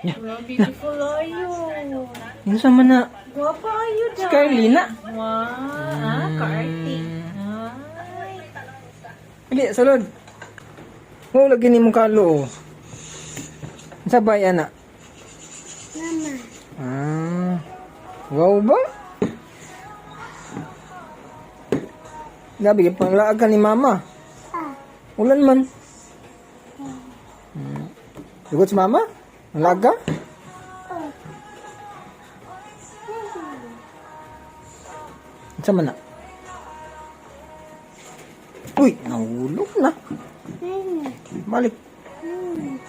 Wala, beautiful ayo. Unsa man na? Guwapa ayo Si Carly na. Wow, ah, kaarte. Ay. Dili, sulod. Mo lagi ni mong kalo, oh. Unsa ba yan na? Mama. Ah. Wow ba? Gabi, panglaag ka ni mama. Ah. Ulan man. Dugot si mama? Ang ka? Oh. Unsa man na? Uy, nahulog na. Hmm. Balik. Hmm.